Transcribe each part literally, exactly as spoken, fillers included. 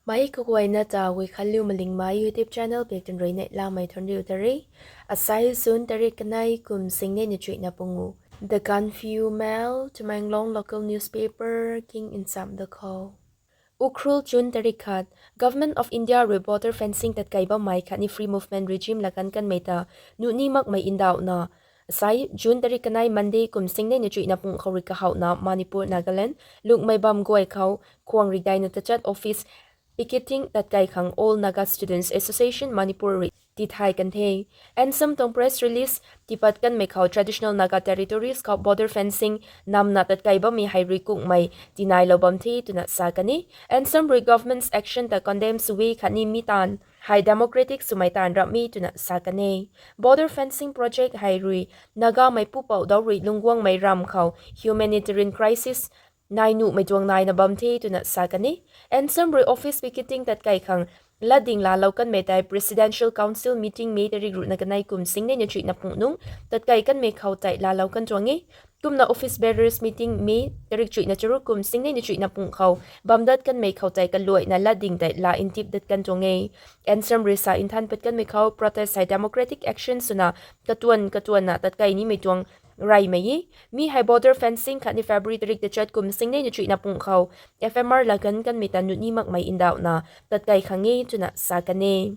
Pei kaguayna ta Guikhanliu Malingmei YouTube channel pek tun rui neihlamei thuanriu ta re. Asai June tarik kanei kum singnei na chuihna pungu. The Gaanphiu Mail, Tamenglong local newspaper king nchamh da khou. Ukhrul, June tarik khat. Government of India rui border fencing tatkei bammei khatni free movement regime laganv kanmei ta nuh ni makmei ndauhna, asai June tarik kanei Monday kum singnei na chuihna pung khou rui kahouhna Manipur, Nagaland lungmei bam guay khou khuang rikdeina tachat office picketing tatkei khang All Naga Students Association Manipur rui tithay kan the. ANSAM tuang press release tipat kanmei khou traditional Naga territories khou border fencing namna tatkei bammei hei rui kungmei tinailou bam the twna sa kan e. ANSAM rui government's action ta condemn sw e khatni mi taanv hei democratic swmei taanv ramh e twna sa kan e. Border fencing project hei rui Nagamei pupouc dau rui lungcguangmei ramv khou humanitarian crisis nai nuhmei tuang naina bam the twna sa kan e. ANSAM rui office picketing tatkei khang latding laalou kanmei tei Presidential Council meeting May tarik ruhna kanei kum singnei na chuihna pung nung tatkei kanmei khou tei laalou kan tuang e. Kumna office bearers meeting May tarik chuihna charuk kum singnei na chuihna pung khou bam dat kanmei khou tei kaluaina latding tei laa ntip dat kan tuang e. ANSAM rui sa nthan pat kanmei khou protest hei democratic action swna katuan katuanna tatkei nimei tuang reymei e. Mi hei border fencing khatni February tarik tachat kum singnei na chuihna pung khou FMR laganv kanmei ta nuh ni makmei ndauhna tatkei khang e twna sa kan e.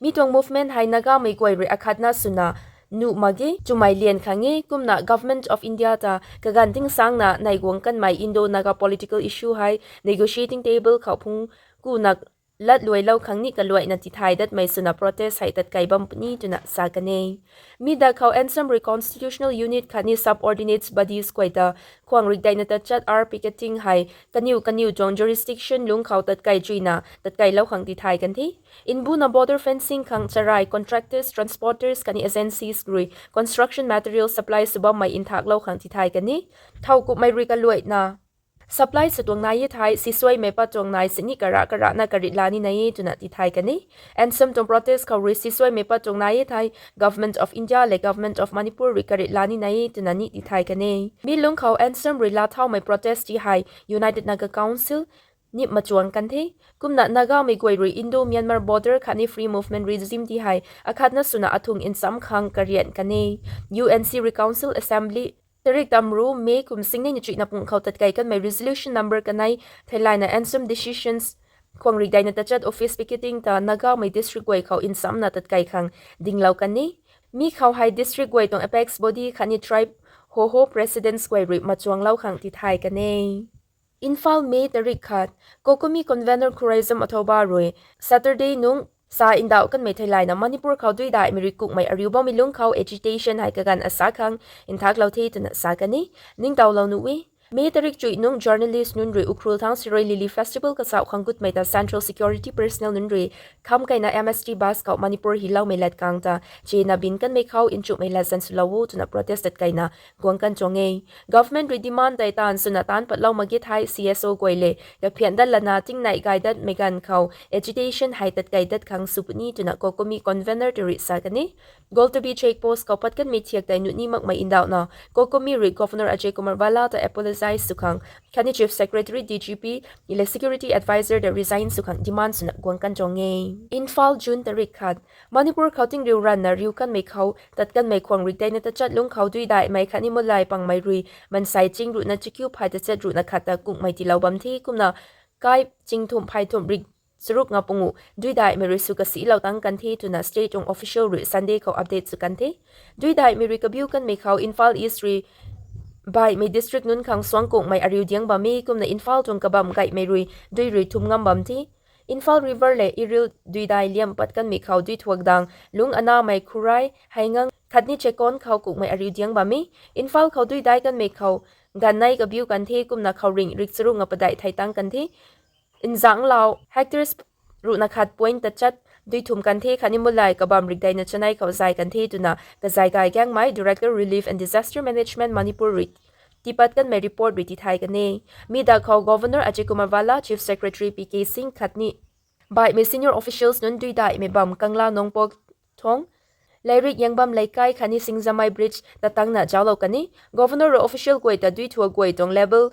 Mi tuang movement hei Nagamei guay rui akhatna swna nuh mak ge twmei lian khang e. Kumna Government of India ta kaganv tingsangna neiguang kanmei Indo-Naga political issue hei negotiating table khou phung kuna latluailou khang ni kaluaina tithay datmei swna protest hei tatkei bam puni twna sa kan e. Mi da khou ANSAM rui constitutional unit khatni subordinate bodies guay ta khuang rikdeina tachat ar picketing hei kaniw kaniw tuang jurisdiction lungc khou tatkei chuina tatkeilou khang tithay kan the. Nbuna border fencing khang charai contractors, transporters khatni agencies rui construction material supply sw bammei nthaklou khang tithay kan e. Thowkumhmei rui kaluaina supply sw tuang nai e thei sisuaimei pat tuang nai sini karah karahna karit la ni nai e twna tithay kan e. ANSAM tuang protest khou rui sisuaimei pat tuang nai e thei Government of India le Government of Manipur rui karit la ni nai e twna ni tithay kan e. Mi lungc khou ANSAM rui laa thaumei protest ti hei United Naga Council nip machuang kan the. Kumna Nagamei guay rui Indo-Myanmar border khatni free movement regime ti hei akhatna swna athung ncham khang karian kan e. UNC rui Council Assembly tarik tamru May kum singnei na chuihna pung khou tatkei kanmei resolution number kanei theilayna ANSAM decisions khuang rikdeina tachat office picketing ta Nagamei district guay khou nchamna tatkei khang dinglou kan e. Mi khou hei district guay tuang apex body khatni tribe hoho presidents guay rui machuanglou khang tithay kan e. Imphal, May tarik khat. COCOMI convener Khuraijam Athouba rui Saturday nung sa ndauh kanmei theilayna Manipur khou duidaihmei rui kukmei ariu bammei lungc khou agitation hei kaganv asa khang nthaklou the twna sa kan e. Ningtowlou nuh e. May tarik chuih nung journalist nunc rui Ukhrul thang Shirui Lily Festival kasauh khang gutmei ta Central Security personnel nunc rui kham keina MST bus khou Manipur hyloumei lat kang ta chena bin kanmei khou nchumhmei lat zan swlou o twna protest tatkeina guang kan tuang e. Government rui demand tei taanv swna taanc patlou mak ge thei CSO guay le kaphian dat lana tingnei gay datmei ganv khou agitation hei tatkei dat khang sw puni twna COCOMI convener ta rui sa kan e. Goltobi check post khou pat kanmei thiak tei nuh ni makmei ndauhna COCOMI rui Governor Ajay Kumar Bhalla ta apologize sw khang khatni Chief Secretary, DGP le Security Adviser ta resign sw khang demand swna guang kan tuang e. Imphal, June tarik khat. Manipur khou tingriu ranna riu kanmei khou tat kanmei khuang rikdeina tachat lungc khou duidaihmei khatni mulai pangmei rui mansei ching ruhna chakiu phay tachat ruhna khat ta kukmei tiilou bam the. Kumna kai chingthumh phey thumh rik charuk nga pungu duidaihmei rui sw kasilou tang kan the twna state tuang official rui Sunday khou update sw kan the. Duidaihmei rui kabiu kanmei khou Imphal East rui baihmei district nunc khang suang kungmei ariu diang bam e. Kumna Imphal tuang kabam gaihmei rui dui rui thum ngam bam the. Imphal River le Iril duidai liam pat kanmei khou dui thuak dang lungc anamei Khurai, Heingang khatni Chekon khou kukmei ariu diang bam e. Imphal khou duidai kanmei khou ganv nei kabiu kan the. Kumna khouringh rik charuk nga padeih thei tang kan the. Nzanglau hectares ruhna khat point tachat dui thum kan the khatni mulai kabam rikdeina chanei khou zay kan the twna kazay gay gaengmei Director Relief and Disaster Management Manipur rui tipat kanmei report rui tithay kan e. Mi da khou Governor Ajay Kumar Bhalla, Chief Secretary PK Singh khatni baihmei senior officials nunc duidaihmei bam Kangla Nongpoh thong Leirik Yangbam Leikai khatni Singjamai bridge tatangna zauclou kan e. Governor rui official guay ta dui thuak guay tuang level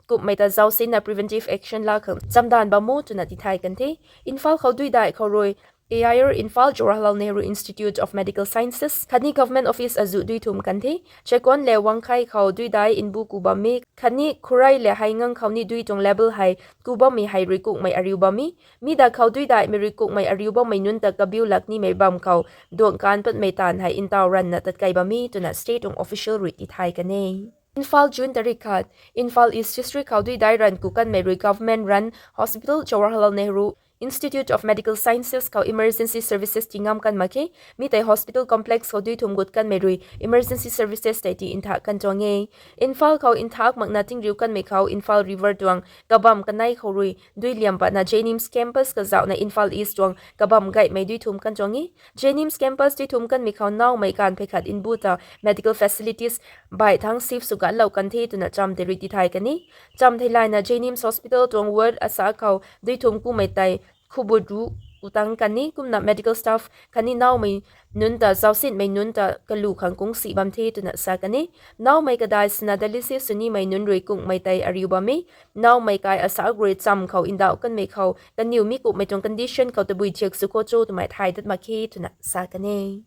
kummei ta zausinna preventive action la khang chamdanv bam o twna tithay kan the. Imphal khou duidai khou rui A I R Imphal, Jawaharlal Nehru Institute of Medical Sciences khatni Government Office azuh dui thum kan the. Chekon le Wangkhai khou duidai mbu ku bam e, khatni Khurai le Haingang khou ni dui tuang level hei ku bammei hei rui kukmei ariu bam e. Mi da khou duidaimei rui kukmei ariu bammei nunc ta kabiu lak nimei bam khou duang kan patmei taanv hei ntaw ranvna tatkei bam e twna state tuang official rui tithay kan e. Imphal, June tarik khat: Imphal East District khou duidai ranv ku kanmei rui government run hospital Jawaharlal Nehru Institute of Medical Sciences khou emergency services tii ngam kan mak khe. Mi tei hospital complex khou dui thum gut kanmei rui emergency services tei tii nthak kan tuang e. Imphal khou nthak makna tingriu kanmei khou Imphal River tuang kabam kanei khou rui dui liam patna JNIMS campus kazauhna Imphal East tuang kabam gaymei dui thum kan tuang e. JNIMS campus dui thum kanmei khou naumei ganv phey khat mbu ta medical facilities baih thangc shift sw ganlou kan the twna cham tei rui tithay kan e. Cham theilayna JNIMS hospital tuang ward asa khou dui thum kumei tei khubut ru ku tang kan e, kumna medical staff khatni naumei nunc ta zausinmei nunc ta kalu khang kungsi bam the twna sa kan e. Naumei kadai sina dialysis sw nimei nunc rui kukmei tei ariu bam e. Naumei kai asa rui cham khou ndauh kanmei khou kaniw mi kukmei tuang condition khou tabui thiak sw kho cho twmei thay dat mak khe twna sa kan e.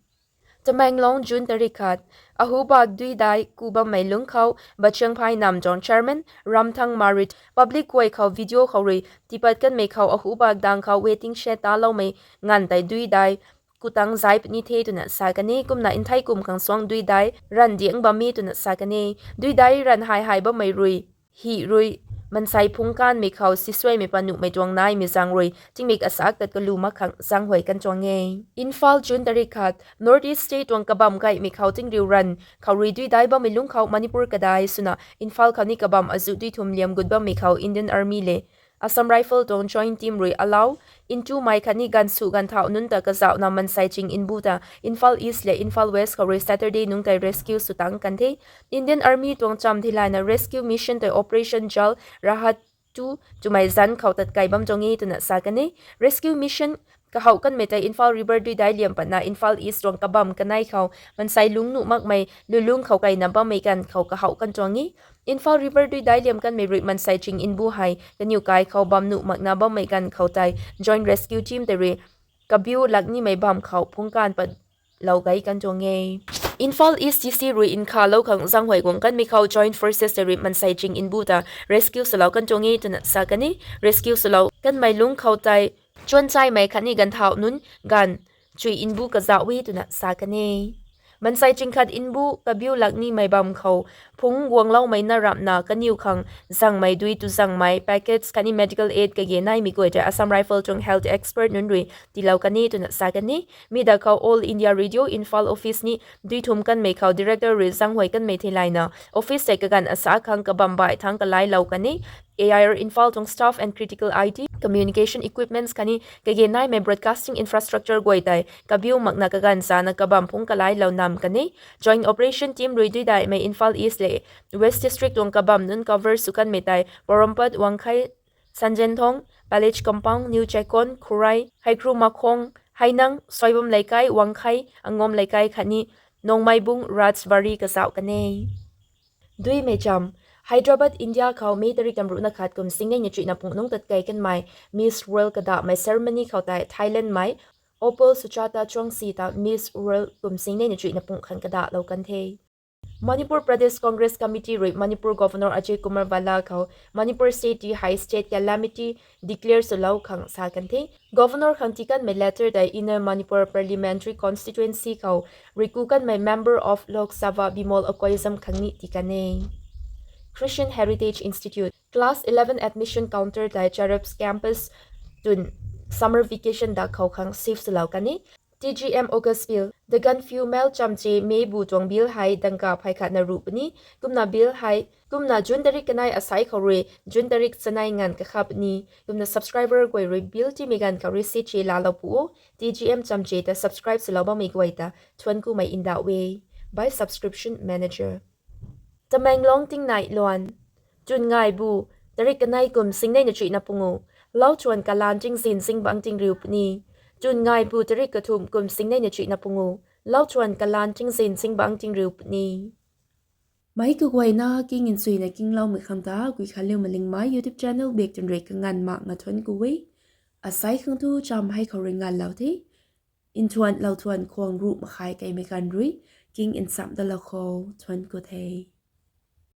Tamenglong, June tarik khat: Ahubak duidai ku bammei lungc khou Bachiangphai nam tuang chairman Ramthang Marit public guay khou video khou rui tiipat kanmei khou Ahubak dang khou waiting shed taloumei nganv tei duidai ku tang zai puni the twna sa kan e. Kumna nthei kum khang suang duidai ranv diang bam e twna sa kan e. Duidai ranv hei hei bammei rui hi rui mansei phungc kanmei khou sisuaimei panuhmei tuang naimei zaeng rui tingmik asak tat kalu mak khang zaenghuay kan tuang e. Imphal, June tarik khat: North East state tuang kabam gaymei khou tingriu ranv khou rui duidai bammei lungc khou Manipur kadai swna Imphal khou ni kabam azuh dui thum liam gut bammei khou Indian Army le Assam Rifle tuang joint team rui alau ntumei khatni ganv sw ganv thauh nunc ta kazauhna mansei ching mbu ta Imphal East le Imphal West khou rui Saturday nungc tei rescue sw tang kan the. Indian Army tuang cham theilayna rescue mission tei Operation Jal Rahat two twmei zanc khou tatkei bam tuang e twna sa kan e. Rescue mission kahouh kanmei tei Imphal River duidai liam patna Imphal East tuang kabam kanei khou mansei lungc nuh makmei lulung khou kaina bammei ganv khou kahouh kan tuang e. Imphal River duidai liam kanmei rui mansei ching mbu hei kaniw kai khou bam nuh makna bammei ganv khou tei joint rescue team tei rui kabiu lak nimei bam khou phungc kan pat lou gei kan tuang e. Imphal East DC rui nkhavlou khang zaenghuay guang kanmei khou joint forces tei rui mansei ching mbu ta rescue swlou kan tuang e twna sa kan e. Rescue swlou kanmei lungc khou tei chuanchaimei khatni ganv thauh nunc ganv chuy mbu kazauh e twna sa kan e. Mansei ching khat mbu kabiu lak nimei bam khou phungc guangloumei na ramhna kaniw khang zangmei dui tu zangmei packets khatni medical aid kage naimei guay tei Assam Rifle tuang health expert nunc rui tiilou kan e twna sa kan e. Mi da khou All India Radio Imphal office ni dui thum kanmei khou director rui zaenghuay kanmei theilayna office tei kaganv asa khang kabam baih thangc kalailou kan e. A I R Imphal tuang staff and critical I T, communication equipments khatni kage naimei broadcasting infrastructure guay tei kabiu makna kaganv sana kabam phungc kalailou nam kan e. Joint operation team rui duidaihmei Imphal East le West District tuang kabam nunc cover sw kanmei tei Porompat, Wangkhai, Sanjenthong, Palace Compound, New Chekon, Khurai, Heikrumakhong, Hainang, Soibam Leikai, Wangkhai, Angom Leikai khatni Nongmaibung Rajbari kazauh kan e. Duimei cham: Hyderabad, India khou May tarik tamruhna khat kum singnei na chuihna pung nungc tatkei kanmei Miss World kadahmei ceremony khou tei Thailandmei Opal Suchata Chongsi ta Miss World kum singnei na chuihna pung khang kadahlou kan the. Manipur Pradesh Congress Committee rui Manipur Governor Ajay Kumar Bhalla khou Manipur state ti hei state calamity declare swlou khang sa kan the. Governor khang tii kanmei letter tei Inner Manipur Parliamentary Constituency khou riku kanmei Member of Lok Sabha Bimol Akoijam khang ni tii kan e. Christian Heritage Institute class eleven admission counter tei Cherubs Campus tun summer vacation dak khou khang shift swlou kan e. T G M August Bill, The Gaanphiu Mail chamche May bu tuang bill hei dangka phey khatna ruh puni. Kumna bill hei kumna June tarik kanei asai khou rui June tarik chanei nganv kakha puni. Kumna subscriber guay rui bill tiimei ganv khou rui se che laalou pu o. T G M chamche ta subscribe swlou bammei guay ta thuanckumei ndauh e. By subscription manager. Tamenglong tingnai luan. Tun ngaibu, tarik kanei kum singnei na chuihna pungu, lauchuan kalaan tingzin zingbangc tingriu puni. Tun ngaibu, tarik kathumh kum singnei na chuihna pungu, lauchuan kalaan tingzin zingbangc tingriu puni. Mei kaguayna king nsuina kingloumei khang ta Guikhanliu Malingmei YouTube channel bak tun rui kanganv mak nga thuanc ku e. Asai khang tu cham hei khou rui nganvlou the. Nthuanlou thuan khwang ruh makhai kaimei ganv rui king nchamh dalou khou thuanc ku the.